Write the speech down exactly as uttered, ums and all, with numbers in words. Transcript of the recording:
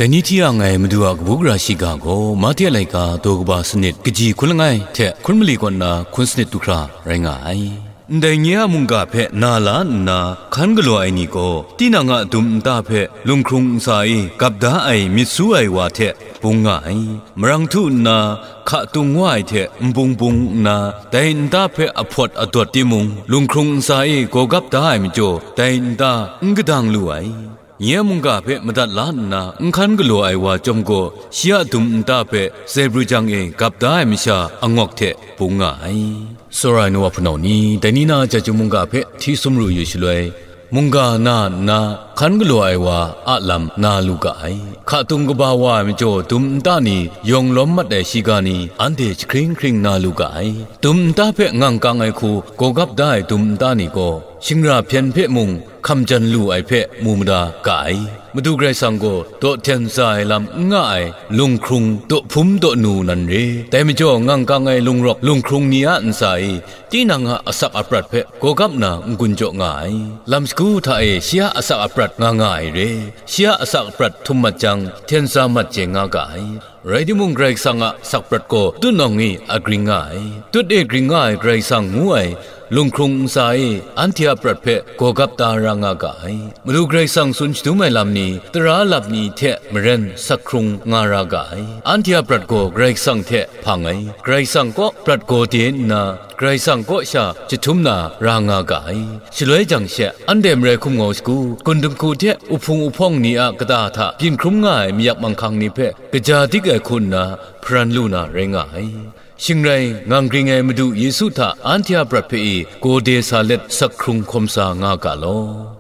Dai ni hti yang ai Madu a kabu gara shiga gaw, Mahte laika daw kaba sanit kaji hkun langai hte hkun mali kaw nna hkun sanit du hkra rai nga ai. Ndai nye a mungga hpe na la nna hkan galaw ai ni gaw, tinang a dum nta hpe lunghkrung ntsa e gap da ai myit su ai wa hte bung nga ai. Marang htu nna hka tung wa ai hte nbung bung nna, dai nta hpe ahpawt adawt timung, lunghkrung ntsa e gaw gap da ai majaw, dai nta n kadang lu ai. Nye mungga hpe madat la nna n hkan galaw ai wa chyawm gaw, shi a dum nta hpe zaibru jang e gap da ai masha angawk hte bung nga ai. Tsawra ai nu wa hpunau ni, dai ni na Chyeju mungga hpe hti sum ru yu shaloi, mungga na nna hkan galaw ai wa a lam na lu ga ai. Hka tung kaba wa ai majaw dum nta ni yawng lawm mat ai shiga ni anhte jahkring hkring na lu ga ai. Dum nta hpe ngang kang ai hku gaw gap da ai dum nta ni gaw, shingra hpyen hpe mung hkam jan lu ai hpe mu mada ga ai. Madu Karai Kasang gaw daw hten tsa ai lam n nga ai lunghkrung daw hpum daw nu nan re. Dai majaw ngang kang ai lungrawk lunghkrung ni a ntsa e tinang a asak aprat hpe gaw gap na n gun jaw nga ai. Lam shagu hta e shi a asak aprat nga nga ai re. Shi a asak aprat htum mat jang, hten tsa mat chye nga ga ai. Rai timung, Karai Kasang a sakprat gaw tutnawng e agring nga ai. Tut e gring nga ai Karai Kasang ngu ai lunghkrung ntsa e anhte a prat hpe gaw gap da ra nga ga ai. Madu Karai Kasang tsun shadum ai lam ni, tara lap ni hte maren sak hkrung nga ra ga ai. Anhte a prat gaw Karai Kasang hte hpang ai. Karai Kasang kaw prat gaw de nna, Karai Kasang kaw sha jahtum na ra nga ga ai. Shaloi jang she, anhte marai hkum ngau shagu, gun dinghku hte uhpung uhpawng ni a kata hta byin hkrum nga ai mayak manghkang ni hpe kaja dik ai hku nna hparan lu na rai nga ai. Shing rai, ngang gring ai Madu Yesu hta anhte a prat hpe e gaw de sa let sak hkrung hkawm sa nga ga law.